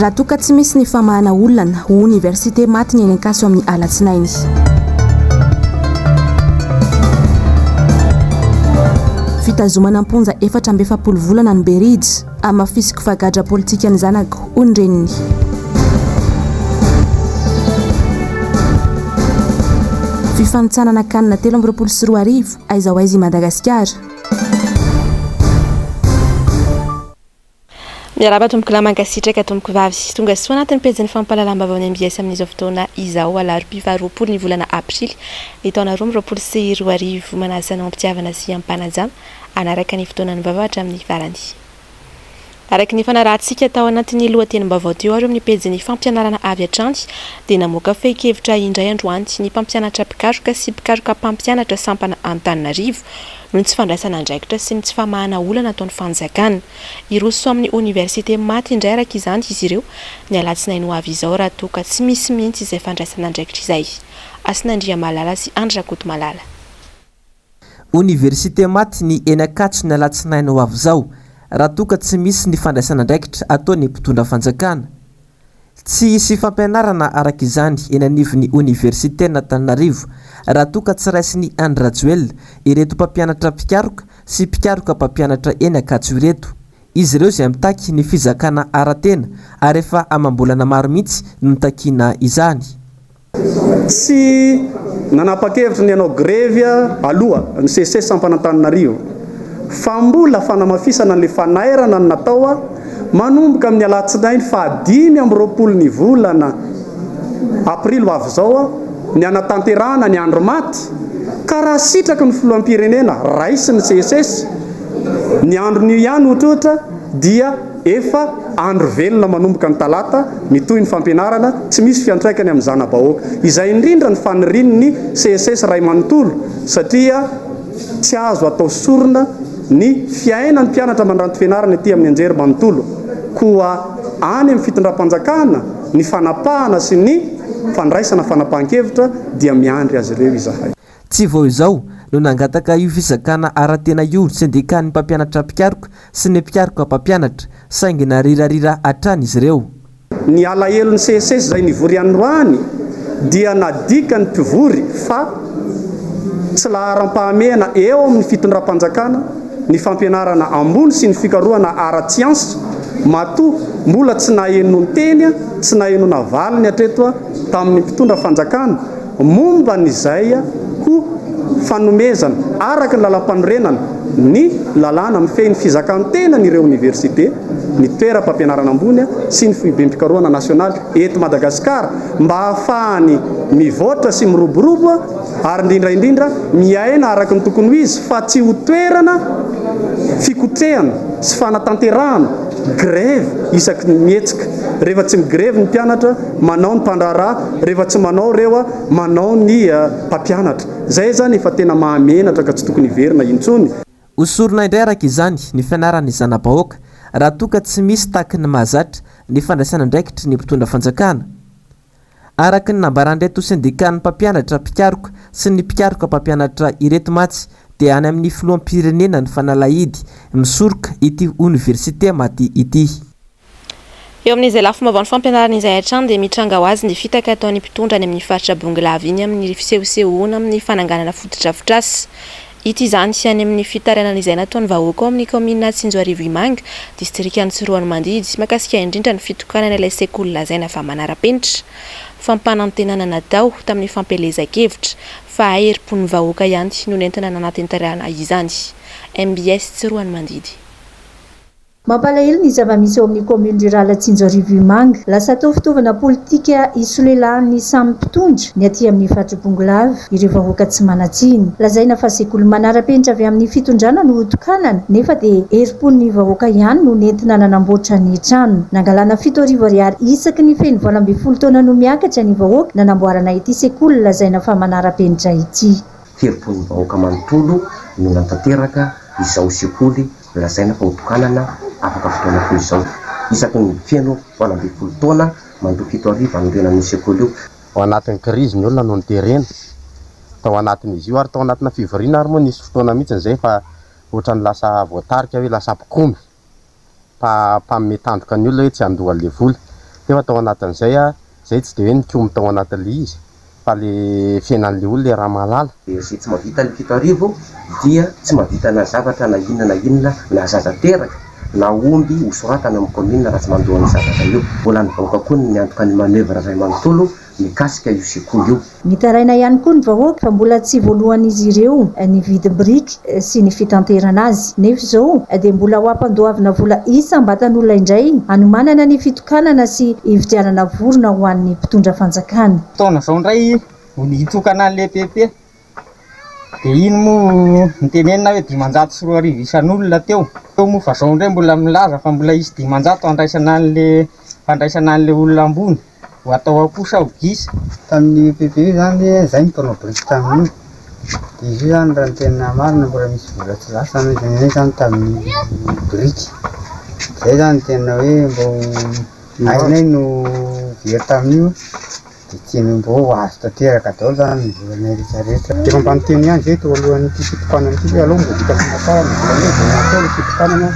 Raha toa ka tsy misy ny famahana olana, ho oniversite maty ny eny Ankaso amin'ny alatsinainy. Fitazomana am-ponja 44 volana any Berija. Hamafisiko fa gadra politika ny zanako, hoy ny reniny. Fifanintsanana Can 2023, aiza ho aiza i Madagasikara? Miarahaba tompoko lahy mankasitraka tompoko vavy. Tonga soa anatin'ny pejin'ny fampahalalam-baovaon'ny MBS amin'izao fotoana izao alarobia faharoapolo ny volana aprily ny taona 2022. Manasa anao am-pitiavana sy am-panajana hanaraka ny fotoanan'ny vaovao hatramin'ny farany. Araka ny fanarahantsika tao anatin'ny lohatenim-baovao teo ary eo amin'ny pejin'ny fampianarana avy hatrany dia namoaka fehin-kevitra indray androany ny mpampianatra mpikaroka sy mpikaroka mpampianatra sampana Antananarivo noho ny tsy fandraisana andraikitra sy ny tsy famahana olana ataon'ny fanjakana. Hiroso amin'ny oniversite maty indray araka izany izy ireo ny alatsinainy ho avy izao raha toa ka tsy misy mihitsy izay fandraisana andraikitra izay. Hasina Andriamalala sy Andry Rakotomalala. Oniversite maty ny eny Ankatso ny alatsinainy ho avy izao, raha toa ka tsy misy ny fandraisana andraikitra ataon'ny mpitondra fanjakana. Tsy hisy fampianarana araka izany eny anivon'ny Oniversiten'Antananarivo raha toa ka tsy raisin'i Andry Rajoelina ireto mpampianatra mpikaroka sy mpikaroka mpampianatra eny Ankatso ireto. Izy ireo izay mitaky ny fizakana ara-tena ary efa amam-bolana maro mihitsy no nitakiana izany. Tsy nanapa-kevitra ny hanao grevy aloha ny Seces sampana Antananarivo fa mbola fanamafisana an'ilay fanairana no natao manomboka amin'ny alatsinainy faha 25 ny volana aprily ho avy izao ny hanatanterahana ny andro maty ka raha sitraky ny filoham-pirenena raisin'ny Seces ny andron'io ihany ohatrohatra dia Efa andro velona manomboka ny talata, mitohy ny fampianarana, tsy misy fiantraikany amin'ny zana-bahoaka. Izay indrindra ny fanirian'ny CSS iray manontolo satria tsy azo atao sorona ny fiainan'ny mpianatra mandranto fianarana ety amin'ny anjery manontolo. Koa any amin'ny fitondram-panjakana ny fanapahana sy ny fandraisana fanapahan-kevitra dia miandry azy ireo izahay. Tsy vao izao no nangataka io fizakana ara-tena io ny sendikan'ny mpampianatra mpikaroka sy ny mpikaroka mpampianatra, saingy narirarira hatrany izy ireo. Ny alahelon'ny CSS izay nivory androany dia nadikan'ny mpivory fa tsy laharam-pahamehana eo amin'ny fitondram-panjakana ny fampianarana ambony sy ny fikarohana ara-tsiansa matoa mbola tsy nahenoan-teny tsy nahenoana valiny hatreto tamin'ny mpitondra fanjakana momba an'izay ho fanomezana araka ny lalàmpanorenana ny lalàna mifehy ny fizakan-tenan'ireo oniversite, ny toeram-pampianarana ambony sy ny foibem-pikarohana nasionaly eto Madagasikara mba hahafahany mivoatra sy miroborobo ary indrindra indrindra miaina araka ny tokony ho izy fa tsy ho toerana fikotrehana sy fanatanterahana grevy isaky ny mihetsika. Rehefa tsy migrevy ny mpianatra, manao ny mpandraharaha, rehefa tsy manao ireo, manao ny mpampianatra. Izay izany efa tena mahamenatra ka tsy tokony hiverina intsony. Hosorona indray araka izany ny fianaran'ny zana-bahoaka raha toa ka tsy misy tahaky ny mahazatra ny fandraisana andraikitry ny mpitondra fanjakana. Araka ny nambaran'ireto sendikan'ny mpampianatra mpikaroka sy ny mpikaroka mpampianatra ireto mantsy dia any amin'ny filoham-pirenena ny fanalahidy misoroka ity oniversite maty ity. Eo amin'izay lafim-baovaon'ny fampianarana izay hatrany dia mitranga ho azy ny fitaka ataon'ny mpitondra any amin'ny faritra Bongolava iny amin'ny fisehosehoana amin'ny fananganana fotodrafitrasa. Hita izany any amin'ny fitarainana izay nataon'ny vahoaka ao amin'ny kaominina Tsinjoarivo Imanga, distrikan'i Tsiroanomandidy, mahakasika indrindra ny fitokanana ilay sekoly lazaina fa manara-penitra. Fampanantenana natao tamin'ny fampielezan-kevitra fa herim-pon'ny vahoaka ihany no nentina nanatanterahana izany. Mbs Tsiroanomandidy. Mampalahelo ny zava-misy ao amin'ny commune rurale Tsinjoarivo Imanga. Lasa atao fitaovana politika hisolelahan'ny samy mpitondra ny aty amin'ny faritra Bongolava ireo vahoaka tsy manan-tsiny. Lazaina fa sekoly manara-penitra avy amin'ny fitondrana no hotokanana nefa dia herim-pon'ny vahoaka ihany no nentina nanamboatra ny trano. Nangalana 7000 ariary isaky ny feno 18 taona no miakatra ny vahoaka nanamboarana ity sekoly lazaina fa manara-penitra ity. Herim-pon'ny vahoaka manontolo no nanatanteraka izao sekoly Lazaina fa hotokanana afaka fotoana fohy izao. Isaky ny feno 18 taona, mandoa 7000 hanorenana io sekoly io. Ao anatin'ny krizy ny olona no noterena tao anatin'izy io ary tao anatina fivoriana ary moa nisy fotoana mihitsy izay fa ohatran'ny lasa voatarika hoe lasa mpikomy, mpanome tandroka ny olona hoe tsy handoa an'ilay vola. Nefa tao anatin'izay zay tsy de hoe nikomy tao anatin'le izy fa le fiainan'le olona iaraha mahalala. Izay tsy mahavita ny 7000 dia tsy mahavita na zavatra na inona na inona na zaza teraka na omby hosoratana amin'ny commune raha tsy mandoa an'io zavatra io. Mbola ny vahoaka koa no miantoka ny manoeuvre iray manontolo mikasika io sekoly io. Mitaraina ihany koa ny vahoaka fa mbola tsy voalohan'izy ireo ny vidim-biriky sy ny fitanterana azy. Nefa izao dia mbola ho ampandoavina vola isam-batan'olona indray hanomanana ny fitokanana sy hividianana vorona ho an'ny mpitondra fanjakana. Taona izao indray hitokana an'ilay PP. Dia iny moa notenenina hoe 2500 isan'olona teo. Teo moa fa zao indray mbola milaza fa mbola hisy 500 handraisana an'le fandraisana an'le olona ambony. Ho atao ao kosa ao gisa. Tamin'io EPP io izany, izay no mpanao biriky tamin'io. Dia izy io izany raha ny tena marina mbola misy vola tsy lasa izany izany tamin'ny biriky. Izay izany tena hoe mbo hainay no very tamin'io. Dia tiany mbô ho azo tanteraka daholo zany ny volanay rehetra rehetra. Efa mba niteny ihany zay teo alohan'ity fitokanana ity hoe aleo mbo vita soamatsara ny volanay vao natao ny fitokanana,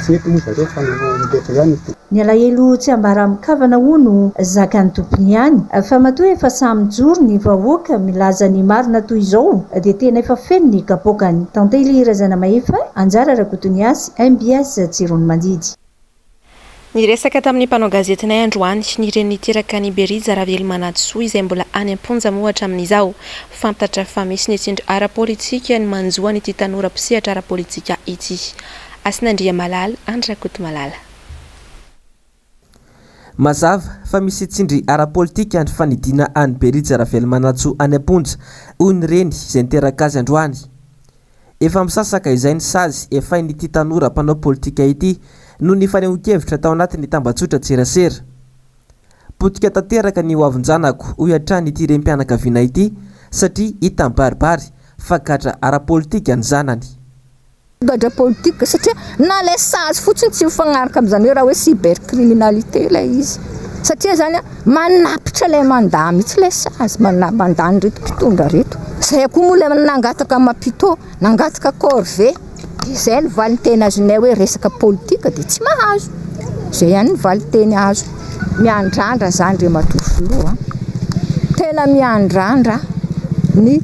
tsy nety moa zareo fa nipetra ihany ny tompony. Ny alahelo tsy ambara amin-kavana hono zakan'ny tompony ihany, fa matoa efa sahy mijoro ny vahoaka milaza ny marina toy izao dia tena efa feno ny kapoakany. Tantely Razanamahefa, Anjara Rakotoniasy, mbs Tsiroanomandidy. Niresaka tamin'ny mpanao gazetinay androany ny reny niteraka an'i Berija Ravelomanantsoa izay mbola any am-ponja moa hatramin'izao. Fantatra fa misy ny tsindry ara-politika ny manjo an'ity tanora mpisehatra ara-politika ity. Hasina Andriamalala, Andry Rakotomalala. Mazava fa misy tsindry ara-politika ny fanidiana an'i Berija Ravelomanantsoa any am-ponja, hoy ny reny izay niteraka azy androany. Efa misasaka izay ny sazy efain'ity tanora mpanao politika ity noho ny fanehoan-kevitra tao anatin'ny tambajotran-tserasera. Potika tanteraka ny hoavin-janako, hoy hatrany ity renim-pianakaviana ity, satria hita mibaribary fa gadra ara-politika ny zanany. Gadra politika satria na ilay sazy fotsiny tsy mifagnaraka amin'izany hoe raha hoe cybercriminalité ilay izy satria izany Manapitra ilay mandat mihitsy ilay sazy, mandat an'ireto mpitondra ireto. Izay koa moa ilay nangataka Mapito, nangataka corvée, dia izay no valin-teny azonay hoe resaka politika dia tsy mahazo. Izay ihany no valin-teny azo. Miandrandra izany Andriamatoa Filoha a! Tena miandrandra ny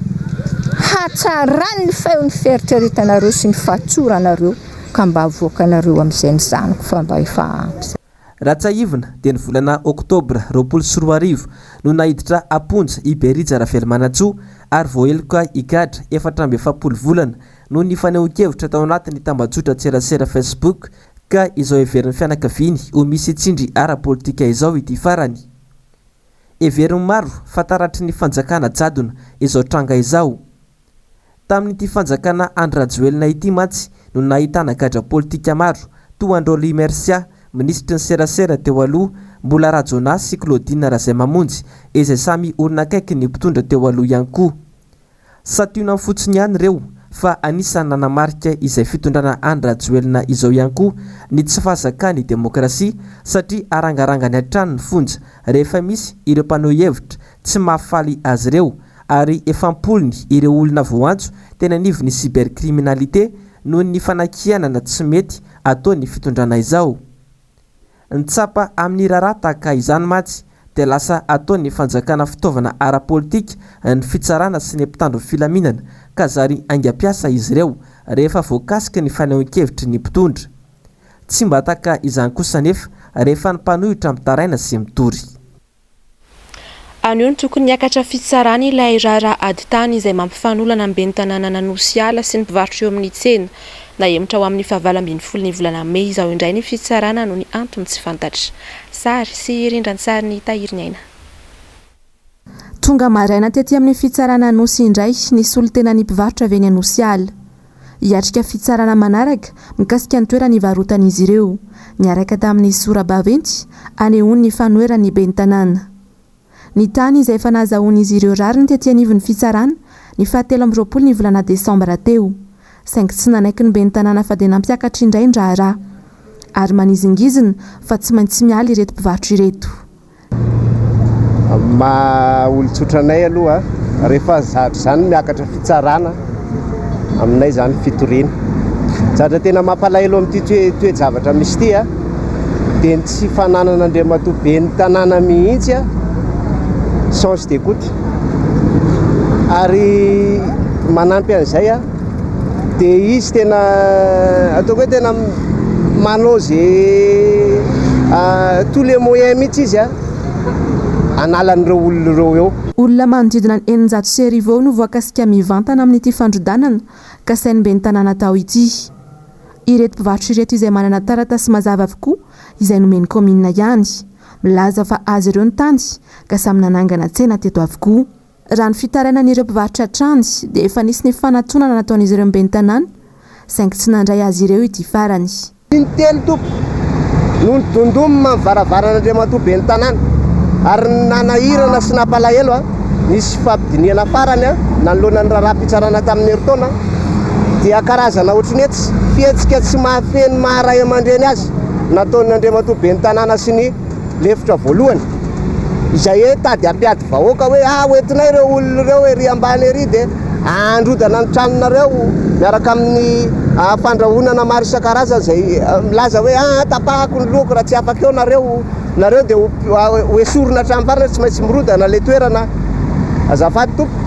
hatsaran'ny feon'ny fieritreretanareo sy ny fahatsoranareo ka mba avoakanareo amin'izay ny zanako fa mba efa ampy izay. Raha tsiahivina dia ny volana oktobra 2020 no naiditra am-ponja i Berija Ravelomanantsoa ary voaheloka higadra 44 volana noho ny fanehoan-kevitra tao anatin'ny tambajotran-tserasera Facebook ka izao heverin'ny fianakaviany ho misy tsindry ara-politika izao ity farany. Heverin'ny maro fa taratry ny fanjakana jadona izao tranga izao. Tamin'ity fanjakana Andry Rajoelina ity mantsy no nahitana gadra politika maro toa an-dRolly Mercia, minisitry ny serasera teo aloha, Mbola Rajaonah sy Claudine Razaimamonjy izay samy olona akaiky ny mpitondra teo aloha ihany koa. Santionany fotsiny ihany ireo fa anisan'ny nanamarika izay fitondrana Andry Rajoelina izao ihany koa ny tsy fahazakany demokrasia satria arangarangany hatrany ny fonja rehefa misy ireo mpaneho hevitra tsy mahafaly azy ireo ary efa am-polony ireo olona voaantso teny anivon'ny cybercriminalité noho ny fanakianana tsy mety ataon'ny fitondrana izao. Ny tsapa amin'ny raharaha tahaka izany mantsy dia lasa ataon'ny fanjakana fitaovana ara-politika ny fitsarana sy ny mpitandro filaminana ka zary haingam-piasa izy ireo rehefa voakasiky ny fanehoan-kevitry ny mpitondra. Tsy mba tahaka izany kosa anefa rehefa ny mpanohitra mitaraina sy mitory. Anio no tokony hiakatra fitsarana ilay raharaha ady tany izay mampifanolana ny ben'ny tanànan'Anosiala sy ny mpivarotra eo amin'ny tsena. Nahemotra ho amin'ny fahavalo ambin'ny folo ny volana mey izao indray ny fitsarana noho ny antony tsy fantatra. Sary sy rindran-tsarin'i Tahiriniaina. Tonga maraina tety amin'ny fitsarana Anosy indray ny solontenan'ny mpivarotra avy eny Anosiala. Hiatrika fitsarana manaraka mikasika ny toerana ivarotan'izy ireo, niaraka tamin'ny sora-baventy anehoany ny fanoheran'ny ben'ny tanàna. Ny tany izay efa nahazahoan'izy ireo rariny tety anivon'ny fitsarana ny fahatelo amby 20 ny volana desambra teo. Saingy tsy nanaiky ny ben'ny tanàna fa dia nampiakatra indray ny raharaha. Ary manizingizina fa tsy maintsy miala ireto mpivarotra ireto. Amin'ny maha olon-tsotra anay aloha, rehefa zatra izany miakatra fitsarana, aminay izany fitoriana. Zavatra tena mampalahelo amin'ity toe-javatra misy ity, dia ny tsy fananan'Andriamatoa Ben'ny tanàna mihitsy sens d'écoute ary manampy an'izay dia izy tena ataoko hoe tena manao ze tous les moyens mihitsy izy analan'ireo olona ireo eo. Olona manodidina ny 1600 eo no voakasika mivantana amin'ity fandrodanana kasain'ny ben'ny tanàna atao ity. Ireto mpivarotra ireto izay manana taratasy mazava avokoa izay nomen'ny kaominina ihany. Milaza fa azy ireo ny tany ka samy nanangana tsena teto avokoa. Raha ny fitarainan'ireo mpivarotra hatrany dia efa nisy ny fanatonana nataon'izy ireo ny ben'ny tanàna saingy tsy nandray azy ireo ity farany. Intelo tompoko no nidondomina ny varavaran'Andriamatoa Ben'ny tanàna ary ny nanahirana sy nampalahelo ahy, nisy fampidinihana farany nanoloana ny raharaham-pitsarana tamin'ny herintaona dia karazana ohatry ny hoe fihetsika tsy mahafehy ny maha ray aman-dreny azy nataon'Andriamatoa Ben'ny tanàna sy ny lefitra voalohany izay hoe tady hampiady vahoaka hoe ah hoentinay ireo olona ireo ery ambany ery dia handrodana ny tranonareo miaraka amin'ny fandrahonana maro isan-karazany izay milaza hoe ah tapahako ny lohako raha tsy afaka eo nareo, nareo dia ho esorina hatramin'ny farany tsy maintsy mirodana ilay toerana. Azafady tompoko,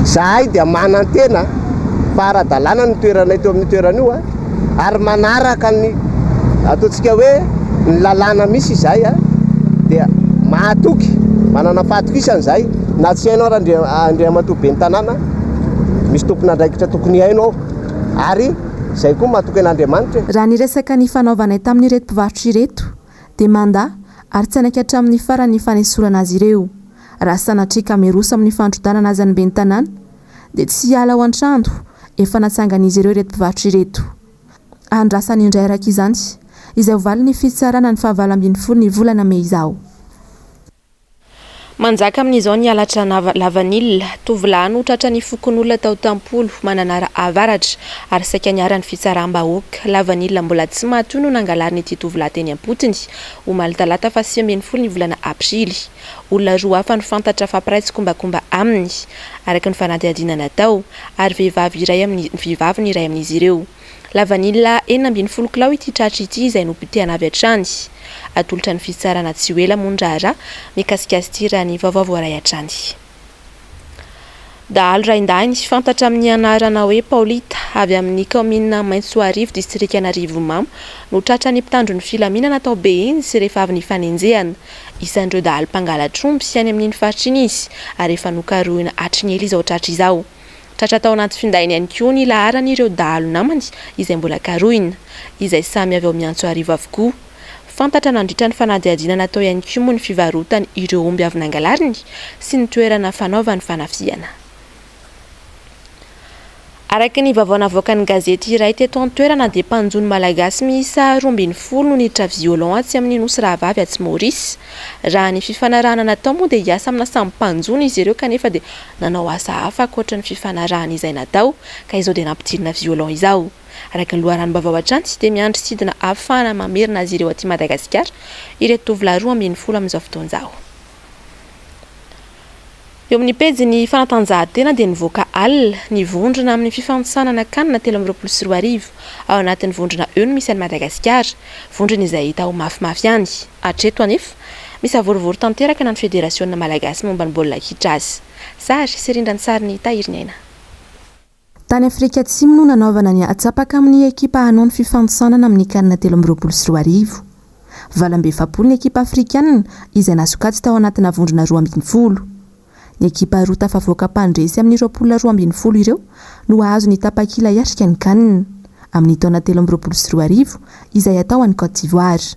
izahay dia manantena fa ara-dalàna ny toeranay teo amin'io toerana io. ary manaraka ny ataontsika hoe ny lalàna misy izahay dia mahatoky, manana fahatokisana izahay na tsy hainao ary Andriamatoa Ben'ny tanàna, misy tompon'andraikitra tokony hihaino ao ary izay koa matoky an'Andriamanitra e. Raha ny resaka nifanaovanay tamin'ireto mpivarotra ireto dia mandà ary tsy hanaiky hatramin'ny farany ny fanesorana azy ireo. Raha sanatria ka miroso amin'ny fandrodanana aza ny ben'ny tanàna dia tsy hiala ao an-trano efa natsangan'izy ireo ireto mpivarotra ireto. Andrasany indray araka izany izay ho valin'ny fitsarana ny fahavalo ambin'ny folo ny volana mey izao. Manjaka amin'izao ny halatra lavanila. Tovolahy no tratran'ny fokonolona tao Tampolo, Mananara Avaratra, ary saika niharan'ny fitsaram-bahoaka. Lavanila mbola tsy matoy no nangalarin'ity tovolahy teny am-potony, omaly talata faha 19 ny volana aprily. Olona roa hafa no fantatra fa mpiray tsikombakomba aminy, araka ny fanadihadiana natao, ary vehivavy iray amin'ny vehivavy ny iray amin'izy ireo. Lavanila 16 kilao ity tratra ity izay nopotehana avy hatrany. Atolotra ny fitsarana tsy ho ela moa ny raharaha mikasika azy ity raha ny vaovao voaray hatrany. Dahalo raindahiny, fantatra amin'ny anarana hoe Paolita, avy amin'ny kaominina Maitsoarivo, distrikan'Arivonimamo, no tratran'ny mpitandro ny filaminana tao Behenjy rehefa avy nifanenjehana. Isan'ireo dahalo mpangalatr'omby any amin'iny faritra iny izy ary efa nokarohina hatry ny ela izao tratra izao. Tratra tao anaty findainy ihany koa ny laharan'ireo dahalo namany izay mbola karohina, izay samy avy ao Miantsoarivo avokoa. Fantatra nandritra ny fanadihadiana natao ihany koa moa ny fivarotany ireo omby avy nangalariny sy ny toerana fanaovany fanafihana. Araka ny vaovao navoakan'ny gazety iray teto an-toerana dia mpanjono malagasy miisa 12 no niditra violon atsy amin'ny nosy rahavavy atsy Maurice. Raha ny fifanarahana natao moa dia hiasa amina samy mpanjono izy ireo kanefa dia nanao asa hafa ankoatra ny fifanarahana izay natao ka izao dia nampidirina violon izao. Araka ny loharanom-baovao hatrany dia miandry sidina ahafahana mamerina azy ireo aty Madagasikara ireto tovolahy 12 amin'izao fotoana izao. Eo amin'ny pejin'ny fanatanjahantena dia nivoaka alina ny vondrona amin'ny fifanintsanana Can 2023. Ao anatin'ny vondrona E no misy an'i Madagasikara, vondrona izay hita ho mafimafy ihany. Hatreto anefa, misavorovoro tanteraka na ny federasiona malagasy momba ny baolina kitra aza. Sary sy rindran-tsarin'i Tahiriniaina. Tany Afrika Atsimo no nanaovana ny atsapaka amin'ny ekipa hanao ny fifanintsanana amin'ny Can 2023. 48 ny ekipa afrikanina izay nasokajy tao anatina vondrona 12. Ny ekipa roa tafavoaka mpandresy amin'ireo poule 12 ireo no hahazo ny tapakila hiatrika ny Can amin'ny taona 2023 izay hatao any Côte d'Ivoire.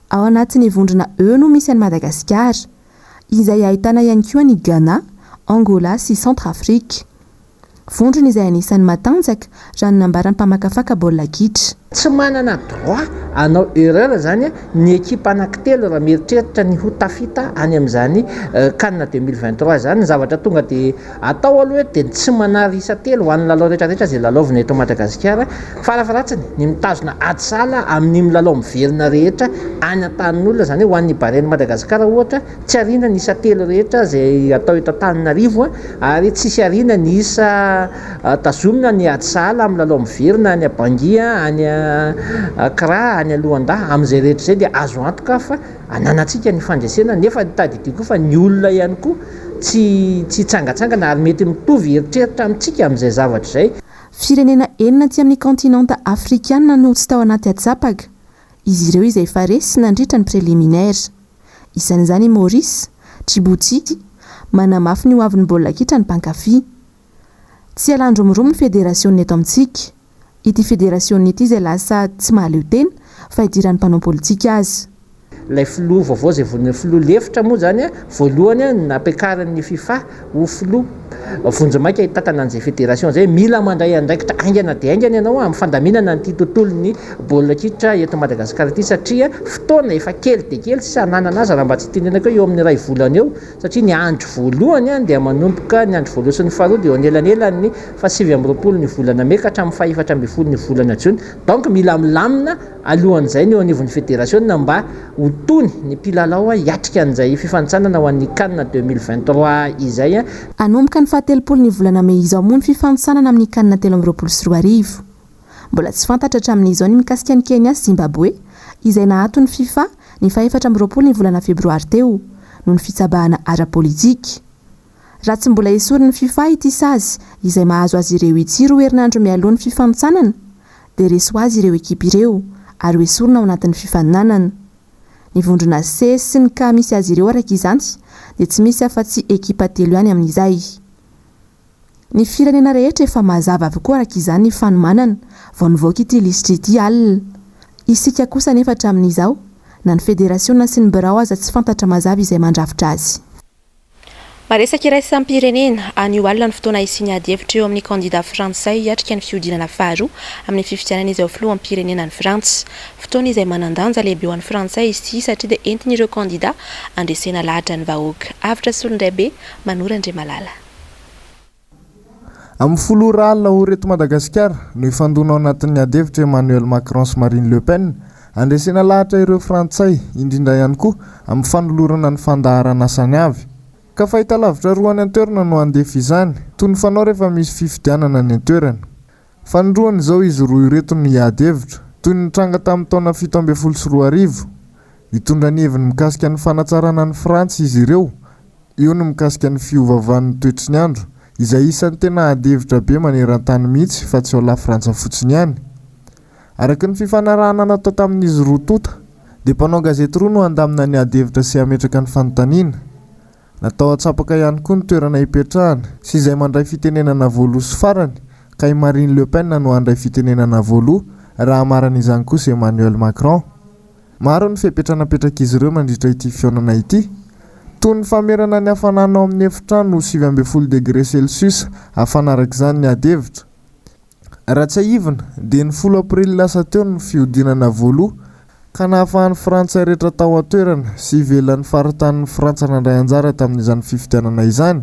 Ao anatin'ny vondrona E no misy an'i Madagasikara, izay ahitana ihany koa an'i Ghana, Angola sy Centrafrique. Vondrona izay anisan'ny matanjaka, raha ny nambaran'ny mpamakafaka baolina kitra. Tsy manana droit hanao erreur zany ny ekipa anankitelo raha mieritreritra ny ho tafita any amin'izany can 2023 izany. Ny zavatra tonga dia atao aloha eto dia ny tsy manary isa telo ho an'ny lalao rehetra rehetra izay lalaovina eto Madagasikara. Farafaharatsiny ny mitazona ady sahala amin'ny milalao miverina rehetra any an-tanin'olona, izany hoe ho an'ny Barea-n'i Madagasikara ohatra, Tsy ariana ny isa telo rehetra izay atao eto Antananarivo ary tsisy ariana ny isa tazomina ny ady sahala amin'ny lalao miverina any Bangui, any Accra, any Luanda. Amin'izay rehetra izay dia azo antoka fa ananantsika ny fandresena nefa tadidio koa fa ny olona ihany koa tsy tsy hitsangantsangana ary mety mitovy eritreritra amintsika amin'izay zavatra izay. Firenena enina aty amin'ny kaontinanta afrikanina no tsy tao anaty atsapaka, izy ireo izay efa resy nandritra ny préliminaire. Isan'izany i Maurice, Djibouti, manamafy ny hoavin'ny baolina kitra ny mpankafy. Tsy hialan-dromoromo ny federasiona eto amintsika. Ity federasiona ity izay lasa tsy mahaleo tena fa idiran'ny mpanao politika aza. Ilay filoha vaovao izay vao filoha lefitra moa izany voalohany nampiakarin'ny Fifa ho filoha vonjimaika hitantana an'izay federation izay. Mila mandray andraikitra haingana dia haingana ianao amin'ny fandaminana an'ity tontolon'ny baolina kitra eto Madagasikara ity satria fotoana efa kely dia kely sisa ananana azy raha mba tsy tenenako hoe eo amin'ny iray volana eo satria ny andro voalohany dia manomboka ny andro voalohany sy ny faharoa dia eo anelanelan'ny faha 29 ny volana mey ka hatramin'ny faha 14 ny volana jona. Donc mila milamina alohan'izay ny eo anivon'ny federasiona mba ho tony ny mpilalao hiatrika an'izay fifanintsanana ho an'ny Can 2023 izay. Hanomboka ny fahatelopolo ny volana mey izao moa ny fifanintsanana amin'ny Can 2023. Mbola tsy fantatra hatramin'izao ny mikasika an'i Kenya sy Zimbabwe, izay naaton'ny Fifa ny faha-24 ny volana febroary teo, noho ny fitsabahana ara-politika. Raha tsy mbola esorin'ny Fifa ity sazy izay mahazo azy ireo ity roa herinandro mialoha ny fifanintsanana, dia resy ho azy ireo ekipa ireo ary ho esorina ao anatin'ny fifaninanana. Ny vondrona C sy ny K misy azy ireo araka izany dia tsy misy afa-tsy ekipa telo ihany amin'izay. Ny firenena rehetra efa mazava avokoa araka izany ny fanomanana vao nivoaka ity lisitra ity alina. Isika kosa anefa hatramin'izao, na ny federasiona sy ny birao aza tsy fantatra mazava izay mandrafitra azy. Maresaka iraisam-pirenena, anio alina ny fotoana hisian'ny ady hevitra eo amin'ny kandida frantsay hiatrika ny fihodinana faharoa amin'ny fifidianana izay ho filoham-pirenena any Frantsa. Fotoana izay manan-danja lehibe ho an'ny frantsay izy ity satria dia entin'ireo kandida handresena lahatra ny vahoaka. Avotra Solondraibe, Manoro Andriamalala. Amin'ny folo ora alina ora eto Madagasikara no hifandona ao anatin'ny ady hevitra Emmanuel Macron sy Marine Le Pen handresena lahatra ireo Frantsay, indrindra ihany koa amin'ny fanolorana ny fandaharan'asany avy. Ka fahitalavitra roa any an-toerana no handefa izany, toy ny fanao rehefa misy fifidianana any an-toerana. Fanindroany izao izy roa ireto no hiady hevitra, toy ny nitranga tamin'ny taona 2017. Hitondra ny heviny mikasika ny fanatsarana an'i Frantsa izy ireo, Eo ny mikasika ny fiovaovan'ny toetry ny andro, izay isan'ny tena ady hevitra be maneran-tany mihitsy fa tsy ao Lafrantsa fotsiny ihany. Araka ny fifanarahana natao tamin'izy roa tonta, dia mpanao gazety roa no handamina ny ady hevitra sy hametraka ny fanontaniana. Natao antsapaka ihany koa ny toerana hipetrahana sy izay mandray fitenenana voaloha sy farany, ka i Marine Le Pen no handray fitenenana voaloha, raha hamarana izany kosa Emmanuel Macron. Maro ny fepetra napetrak'izy ireo mandritra ity fihaonana ity, toy ny famerana ny hafanana ao amin'ny efitrano ho 19 degre celsius hafana araka izany ny ady hevitra. Raha tsiahivina dia ny folo aprily lasa teo ny fihodinana voaloha ka nahafahan'ny Frantsay rehetra tao an-toerana sy ivelan'ny faritanin'i Frantsa nandray anjara tamin'izany fifidianana izany.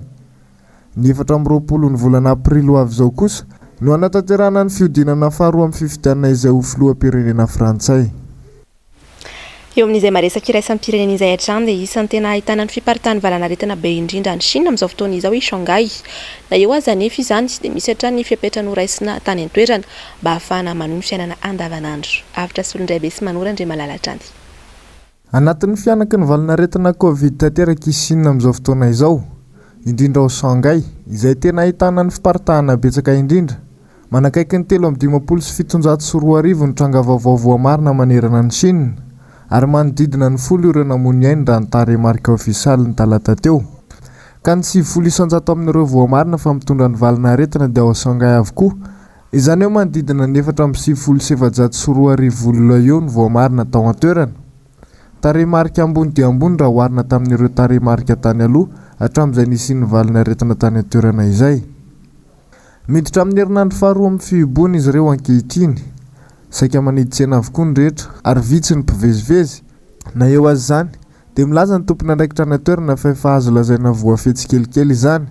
Ny 24 ny volana aprily ho avy izao kosa no hanatanterahana ny fihodinana faharoa amin'ny fifidianana izay ho filoham-pirenena frantsay. Eo amin'izay maresaka iraisam-pirenena izay hatrany dia isan'ny tena ahitana ny fiparitahan'ny valanaretina be indrindra any Chine amin'izao fotoana izao i Shanghai. Na eo aza anefa izany dia misy hatrany ny fepetra noraisina tany an-toerana mba hahafahana manohy ny fiainana andavanandro. Avotra Solondraibe sy Manoro Andriamalala hatrany. Anatin'ny fihanaky ny valanaretina Covid tanteraka i Shina amin'izao fotoana izao, indrindra ao Shanghai, izay tena ahitana ny fiparitahana betsaka indrindra. Manakaiky ny 2753 ny tranga vaovao voamarina manerana an'i Shina, ary manodidina ny folo ireo namoy ny ainy raha ny tarehimarika ofisialy ny talata teo. Ka ny 90% amin'ireo voamarina fa mitondra ny valanaretina dia ao Shanghai avokoa, izany hoe manodidina ny 2494 olona eo no voamarina tao an-toerana. Tarehimarika ambony dia ambony raha oharina tamin'ireo tarehimarika tany aloha hatramin'izay nisian'ny valin'aretina tany an-toerana izay. Miditra amin'ny herinandro faharoa amin'ny fihibohana izy ireo ankehitriny. Saika manidy tsena avokoa ny rehetra ary vitsy ny mpivezivezy. Na eo aza izany, dia milaza ny tompon'andraikitra any an-toerana fa efa azo lazaina voafehy tsikelikely izany,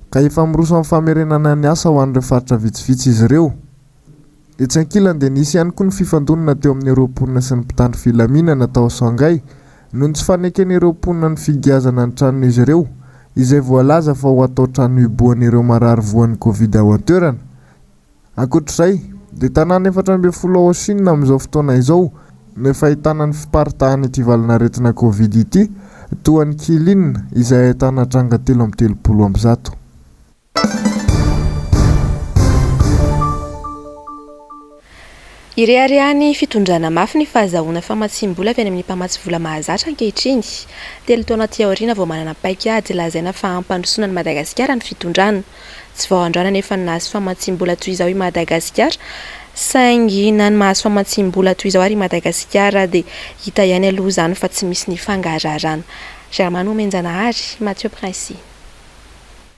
ka efa miroso amin'ny famerenana ny asa ho an'ireo faritra vitsivitsy izy ireo. Etsy ankilany dia nisy ihany koa ny fifandonana teo amin'ireo mponina sy ny mpitandro filaminana tao Shanghai noho ny tsy faneken'ireo mponina ny figiazana ny tranon'izy ireo. izay voalaza fa ho atao trano hibohan'ireo marary voan'ny Covid ao an-toerana. Ankoatr'izay, dia tanàna 14 ao Shina amin'izao fotoana izao no efa ahitana ny fiparitahan'ity valanaretina Covid ity, toa an'i Qilin izay ahitana tranga 133. Ireharehan'ny fitondrana mafy ny fahazahoana famatsiam-bola avy any amin'ny mpamatsy vola mahazatra ankehitriny. Telo taona aty aoriana vao manana paikady lazaina fa hampandrosoana an'i Madagasikara ny fitondrana. Tsy vao androany anefa no nahazo famatsiam-bola toy izao i Madagasikara, saingy na ny mahazo famatsiam-bola toy izao ary i Madagasikara dia hita ihany aloha izany fa tsy misy ny fangaraharana. Germain Nomenjanahary, Mathieu Princi.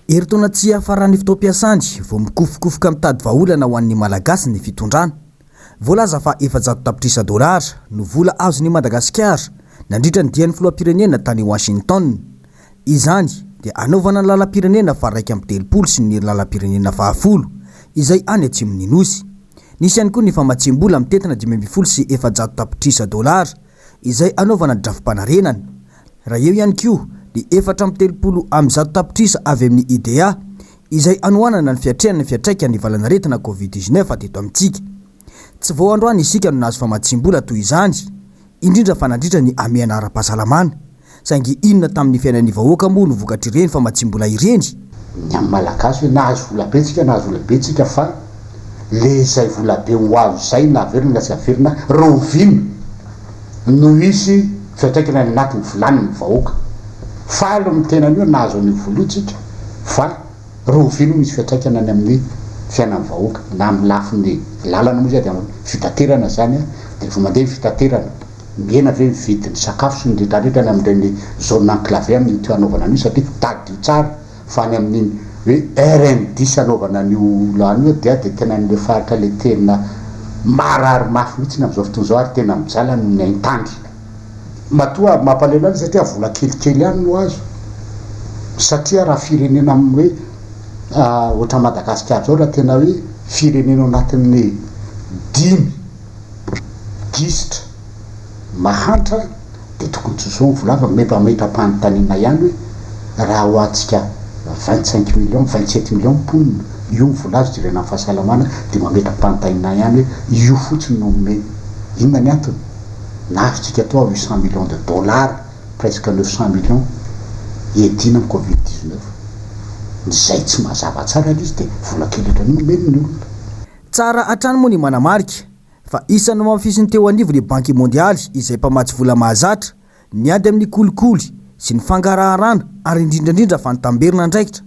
Herintaona tsy hiafaran'ny fotoam-piasany vao mikofokofoka mitady vahaolana ho an'ny Malagasy ny fitondrana. Voalaza fa 400 tapitrisa dolara no vola azon'i Madagasikara nandritra ny dian'ny filoham-pirenena tany Washington. Izany dia hanaovana ny lalam-pirenena faha-31 sy ny lalam-pirenena fahafolo izay any atsimon'ny Nosy. Nisy ihany koa ny famatsiam-bola mitentina 415 tapitrisa dolara izay hanaovana ny drafi-panarenana. Raha eo ihany koa ny 134 tapitrisa avy amin'ny IDA izay hanohanana ny fiatrehana ny fiantraikan'ny valanaretina Covid 19 teto amintsika. Tsy vao androany isika no nahazo famatsiam-bola toy izany, indrindra fa nandritra ny hamehana ara-pahasalamana. Saingy inona tamin'ny fiainan'ny vahoaka moa no vokatr'ireny famatsiam-bola ireny? Ny amin'ny Malagasy hoe nahazo vola be tsika, nahazo vola be tsika fa le izay vola be ho azo izay na averina na tsy averina rahoviana no hisy fiantraikany any anatin'ny vilanin'ny vahoaka. Faly ny tenany hoe nahazo an'io vola io tsika fa rahoviana no hisy fiantraikany any amin'ny fiainan'ny vahoaka na amin'ny lafiny lalana moa izay dia amin'ny fitaterana izany dia rehefa mandeha ny fitaterana Mihena ve ny vidin'ny sakafo sy ny retraretra any amin'ireny zone enclavée amin'io teo hanaovana an'io satria tadidio tsara fa any amin'iny hoe RN dix hanaovana an'io lany io dia dia tena any amin'ilay faritra ilay tena marary mafy mihitsy amin'izao fotoana izao ary tena mijaly amin'ny haintany. Matoa mampalahelo ahy satria vola kelikely ihany no azo satria raha firenena amin'ny hoe ohatran'i Madagasikara izao raha tena hoe firenena ao anatin'ny dimy gisitra mahantra dia tokony tsy ho vola fa mety mametra-panontaniana ihany hoe raha ho antsika 25 millions, 27 millions mponina io ny vola azo jerena amin'ny fahasalamana dia mametra-panontaniana ihany hoe io fotsiny no omena. Inona ny antony? Nahazo-tsika tao 800 millions de dollars, presque 900 millions hiadiana amin'ny covid 19. Izay tsy mazava tsara ilay izy dia vola kely ohatran'io no omeny ny olona. Tsara hatrany moa ny manamarika fa isan'ny nohamafisin'ny teo anivon'ny Banky Mondialy izay mpamatsy vola mahazatra ny ady amin'ny kolikoly sy ny fangaraharana ary indrindra indrindra fa ny tamberina andraikitra.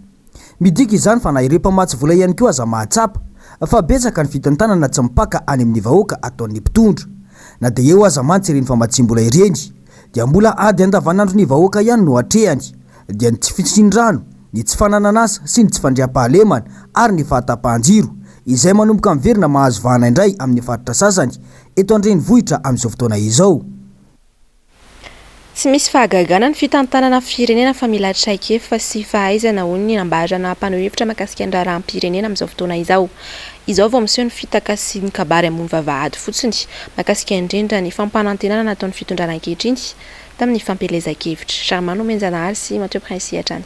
Midika izany fa na ireo mpamatsy vola ihany koa aza mahatsapa fa betsaka ny fitantanana tsy mipaka any amin'ny vahoaka ataon'ny mpitondra. Na dia eo aza mantsy ireny famatsiam-bola ireny dia mbola ady andavanandron'ny vahoaka ihany no atrehany dia ny tsy fisian-drano, ny tsy fananan'asa sy ny tsy fandriampahalemana ary ny fahatapahan-jiro, izay manomboka miverina mahazo vahana indray amin'ny faritra sasany eto an-drenivohitra amin'izao fotoana izao. Tsy misy fahagagana ny fitantanana firenena fa mila traikefa sy fahaizana, hoy ny nambarana mpaneho hevitra mahakasika ny raharaham-pirenena amin'izao fotoana izao. Izao vao miseho ny fitaka sy ny kabary ambony vavahady fotsiny, mahakasika indrindra ny fampanantenana nataon'ny fitondrana ankehitriny. Tamin'ny fampielezan-kevitra. Germain Nomenjanahary sy Mathieu Princi hatrany.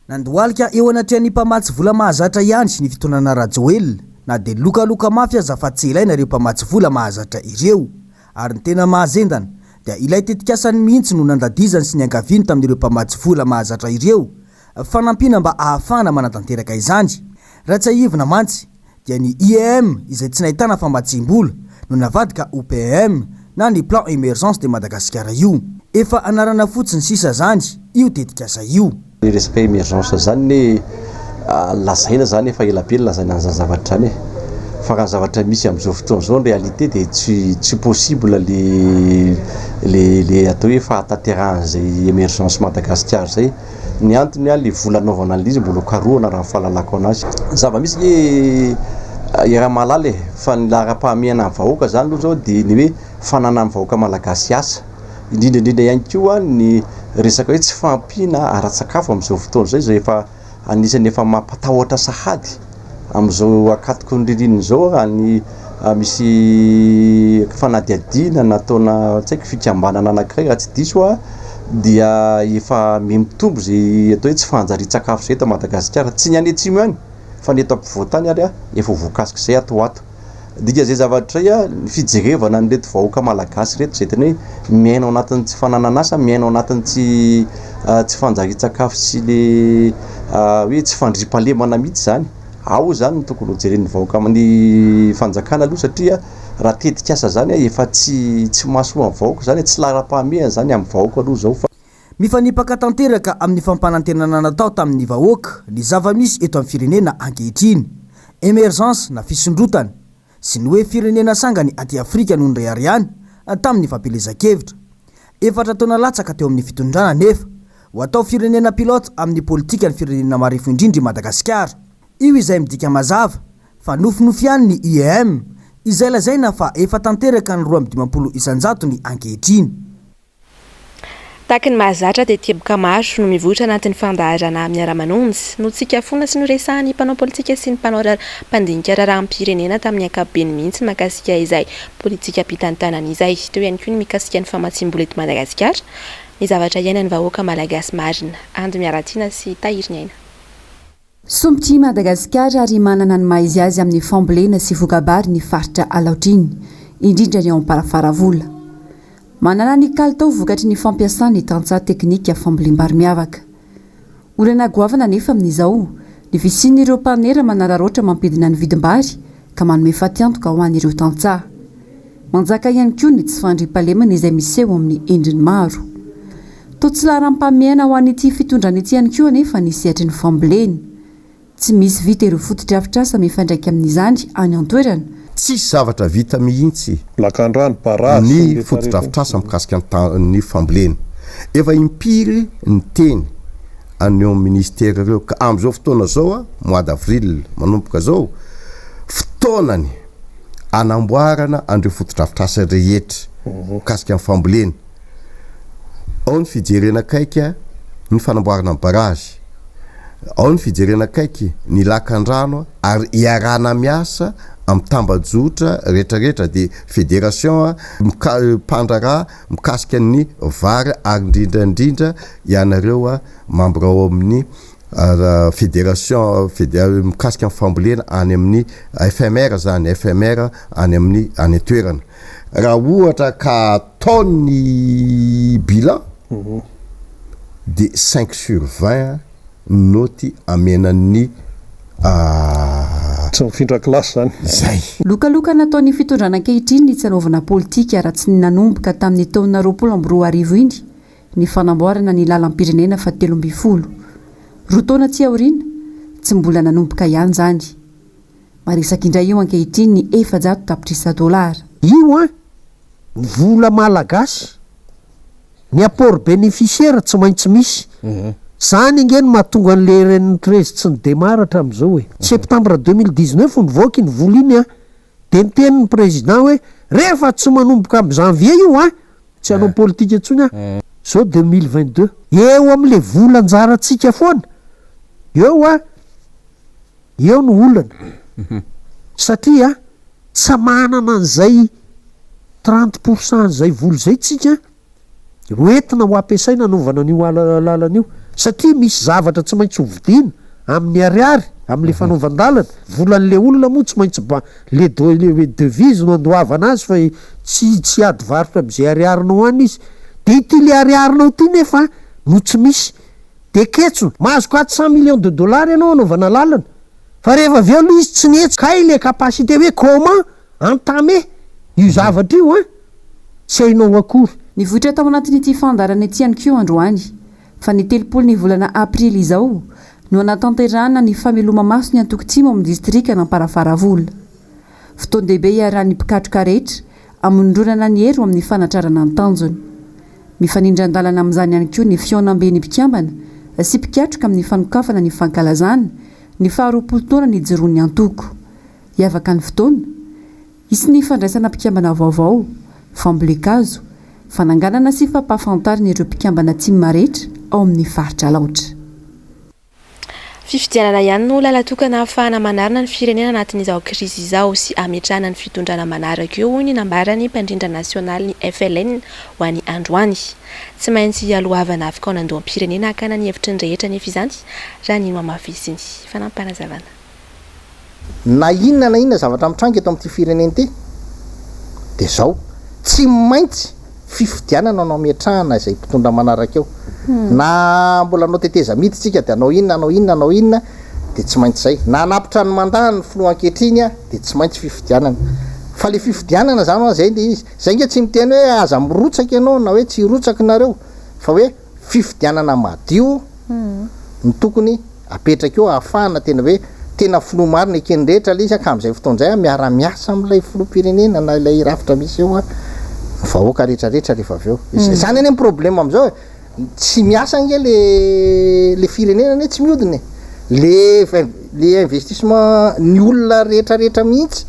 Nandohalika eo anatrehan'ny mpamatsy vola mahazatra ihany ny fitondrana Rajoelina na dia lokaloka mafy aza fa tsy ilaina ireo mpamatsy vola mahazatra ireo. Ary ny tena mahazendana dia ilay tetikasany mihitsy no nandadizany sy niangaviany tamin'ireo mpamatsy vola mahazatra ireo fanampiana mba ahafahana manatanteraka izany. Raha tsiahivina mantsy dia ny IEM izay tsy nahitana famatsiam-bola no navadika ho PEM na ny Plan Emergence de Madagascar io. Efa anarana fotsiny sisa zany io tetikasa io. Ny resaka emergence zany ne lazaina zany efa ela be nilazaina an'izany zavatra izany e! Fa raha ny zavatra misy amin'izao fotoana izao ny réalité dia tsy tsy possible le le le atao hoe fahatanterahan'izay emergence Madagasikara izay. Ny antony an, le vola anaovana an'ilay izy mbola ho karohana raha ny fahalalako anazy. Ny zava-misy nge iaraha-mahalala e, fa ny laharam-pahamehana ny vahoaka zany aloha zao dia ny hoe fananan'ny vahoaka malagasy asa. Indrindra indrindra ihany koa ny resaka hoe tsy fahampiana ara-tsakafo amin'izao fotoana izao izay efa anisan'ny efa mampatahotra sahady amin'izao ankatoky ny ririnina izao raha ny misy fanadihadiana nataona tsy haiko fikambanana anankiray raha tsy diso aho. dia efa mihamitombo izay atao hoe tsy fanjarian-tsakafo izay eto Madagasikara. Tsy ny any atsimo ihany fa ny eto ampovoan-tany ary efa ho voakasik'izay ato ho ato. Dikan'izay zavatra izay, ny fijerevana an'ireto vahoaka malagasy ireto izay tena hoe miaina ao anatin'ny tsy fananan'asa, miaina ao anatin'ny tsy tsy fanjarian-tsakafo sy le hoe tsy fandriampahalemana mihitsy izany. Ao izany no tokony hojeren'ny vahoaka ny fanjakana aloha satria raha tetikasa izany efa tsy tsy mahasoa ny vahoaka izany, tsy laharam-pahamehana izany amin'ny vahoaka aloha izao fa. Mifanipaka tanteraka amin'ny fampanantenana natao tamin'ny vahoaka ny zava-misy eto amin'ny firenena ankehitriny. Emergence na fisondrotana, sy ny hoe firenena sangany aty Afrika no nireharehana tamin'ny fampielezan-kevitra. Efatra taona latsaka teo amin'ny fitondrana anefa, ho atao firenena pilote amin'ny politikan'ny firenena marefo indrindra i Madagasikara. Io izay midika mazava fa nofinofy ihany ny IEM, izay lazaina fa efa tanteraka ny 52 isan-jatony ankehitriny. Tahaky ny mahazatra dia teboka maro no mivoitra anatin'ny fandaharana Miara-manonjy. Notsikafoana sy noresahan'ny mpanao politika sy ny mpanao mpandinika raharaham-pirenena tamin'ny ankapobeny mihitsy mahakasika izay politikam-pitantanana izay. Teo ihany koa ny mikasika ny famatsiam-bola eto Madagasikara, ny zavatra iainan'ny vahoaka malagasy marina. Andy Miaratiana sy Tahiriniaina. Sompitr'i Madagasikara ary manana ny maha izy azy amin'ny fambolena sy voka-bary ny faritra Alaotra iny, indrindra ny ao Amparafaravola. Manana ny kalitao vokatry ny fampiasana ny tantsaha teknika fambolem-bary miavaka. Olana goavana anefa amin'izao ny fisian'ireo mpanera manararaotra mampidina ny vidim-bary ka manome fatiantoka ho an'ireo tantsaha. Manjaka ihany koa ny tsy fandriampahalemana izay miseho amin'ny endriny maro. Toa tsy laharam-pahamehana ho an'ity fitondrana ity ihany koa anefa ny sehatry ny fambolena. Tsy misy vita ireo fotodrafitrasa mifandraika amin'izany any an-toerana. Tsisy zavatra vita mihitsy Lakandrano, barazy sy ny ny rehetra rehetra. fotodrafitrasa mikasika ny fambolena. Efa impiry niteny an'ireo ministera ireo ka amin'izao fotoana izao, mois d'avril manomboka izao, fotoanany anamboarana an'ireo fotodrafitrasa rehetra mikasika ny fambolena. Ao ny fijerena akaiky ny fanamboarana ny barazy, ao ny fijerena akaiky ny lakan-drano ary iarahana miasa amin'ny tambajotra rehetrarehetra dia fédération mpandraharaha mikasika ny vary ary indrindra indrindra ianareo membre ao amin'ny Fédération mikasika ny fambolena any amin'ny FMR zany, FMR any amin'ny any an-toerana. Raha ohatra ka atao ny bilan de cinq sur vingt ny naoty amena ny Tsy mifindra kilasy zany. Zay. Lokaloka nataon'ny fitondrana ankehitriny ny tsy hanaovana politika raha tsy ny nanomboka tamin'ny taona 2020 iny ny fanamboarana ny lalam-pirenena faha 13. Roa taona aty aoriana, tsy mbola nanomboka ihany izany. Maresaka indray io ankehitriny ny 400 tapitrisa dolara. Io an! Ny vola malagasy, ny apport bénéficiaire tsy maintsy misy. Zany ange no mahatonga an'le RN 13 tsy ni-démarre hatramin'izao e. Septembre 2019 nivoaka iny vola iny an! Dia niteny ny président hoe rehefa tsy manomboka amin'ny janvier io an! Tsy hanao politika intsony aho. Zao 2022. Eo amin'le vola anjarantsika foana. Eo an! Eo no olana. Satria tsy manana an'izay 30 pour cent an'izay vola izay tsika ho entina ho ampiasaina hanaovana an'io lalana io. Satria misy zavatra tsy maintsy hovidiana amin'ny ariary amin'le fanaovan-dalana. Volan'le olona moa tsy maintsy ba Le do le devise no andoavana azy fa tsy tsy hiady varotra amzay ariarinao any izy. De ity le ariarinao ity nefa no tsy misy. De ketsona. Mahazo 400 millions de dollars ianao anaovana lalana. Fa rehefa avy eo aloha izy tsy nihetsika. Kay le capacité hoe comment entamer io zavatra io an! Tsy hainao akory. Nivoitra tao anatin'ity fandaharana ity ihany koa androany fa ny 30 ny volana aprily izao no hanatanterahana ny fameloma-maso ny antoko tim ao amin'ny distrikan'Amparafaravola. Fotoan-dehibe iarahan'ny mpikatroka rehetra hamondronana ny hery ho amin'ny fanatrarana ny tanjona. Mifanindran-dalana amin'izany ihany koa ny fihaonamben'ny mpikambana sy mpikatroka amin'ny fanokafana ny fankalazana ny faharoapolo taona nijoroan'ny antoko. Hiavaka ny fotoana. Hisy ny fandraisana mpikambana vaovao, fambolen-kazo, fananganana sy fampahafantarina ireo mpikambana tim rehetra ao amin'ny faritra Alaotra. Fifidianana ihany no lalan-tokana ahafahana manarina ny firenena anatin'izao krizy izao sy hametrahana ny fitondrana manaraka eo, hoy ny nambaran'ny mpandrindra nasionalin'ny FLN ho an'ny androany. Tsy maintsy hialohavana fikaonandoham-pirenena hakana ny hevitry ny rehetra anefa izany, raha ny nohamafisiny. Fanampinazavana. Na inona na inona zavatra mitranga eto amin'ity firenena ity dia izao, tsy maintsy fifidianana no ametrahana izay mpitondra manaraka eo. Na mbola hanao tetezamita isika dia hanao inona, hanao inona, hanao inona dia tsy maintsy izay. Na hanapitra ny mandat ny filoha ankehitriny dia tsy maintsy fifidianana. Fa ilay fifidianana izany ho'a izay ilay izy. Izay ange tsy miteny hoe aza mirotsaka ianao na hoe tsy hirotsaka nareo fa hoe fifidianana madio no tokony apetraka eo ahafahana tena hoe tena filoha marina eken'ny rehetra ilay izy ka amin'izay fotoana izay miara-miasa amin'ilay filoham-pirenena na ilay rafitra misy eo ny vahoaka rehetra rehetra rehefa avy eo. Izany anie ny problème amin'izao e! Tsy miasa ange le le firenena anie tsy mihodina e! Le le investissement ny olona rehetra rehetra mihitsy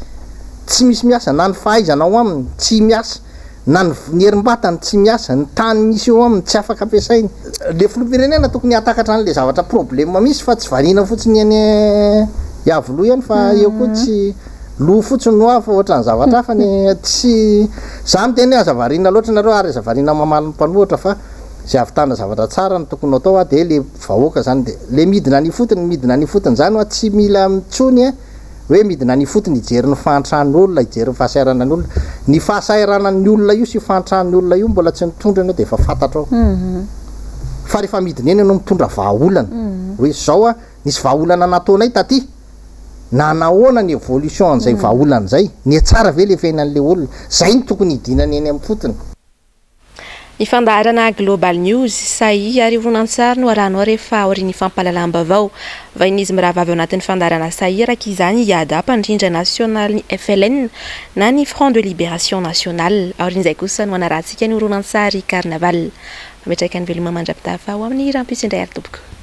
tsy misy miasa na ny fahaizana ao aminy tsy miasa. Na ny ny herim-batany tsy miasa, ny tany misy eo aminy tsy afaka ampiasainy. Le filoham-pirenena tokony hahatakatra an'le zavatra problème misy fa tsy variana fotsiny eny Iavoloha eny fa eo koa tsy loha fotsiny no avy fa ohatran'ny zavatra hafa ny tsy za miteny hoe aza variana loatra nareo ary aza variana mamaly ny mpanohitra fa zay ahavitana zavatra tsara no tokony atao a de le vahoaka zany de le midina any ifotony midina any ifotony zany hoa tsy mila intsony a Hoe midina any ifotony hijery ny fahantran'ny olona, hijery ny fahasahiranan'ny olona. Ny fahasahiranan'ny olona io sy fahantran'ny olona io mbola tsy nitondra ianao dia efa fantatrao. Fa rehefa midina eny ianao mitondra vahaolana. Hoe izao an, nisy vahaolana nataonay taty. Nanahoana ny évolution an'izay vahaolana izay? Nihatsara ve ilay fiainan'ilay olona? Izay no tokony hidinana eny amin'ny fotony. Ny fandaharana Global News, Sahia ary horonantsary no arahanao rehefa aorian'ny fampahalalam-baovao. Vahin'izy mirahavavy ao anatin'ny fandaharana Sahia araka izany i Ada, mpandrindra nasionalin'ny FLN na ny Front de Libération Nationale. Aorian'izay kosa no hanarahantsika ny horonantsary Carnaval. Mametraka ny veloma mandra-pitafa ho amin'ny rahampitso indray ary tompoko.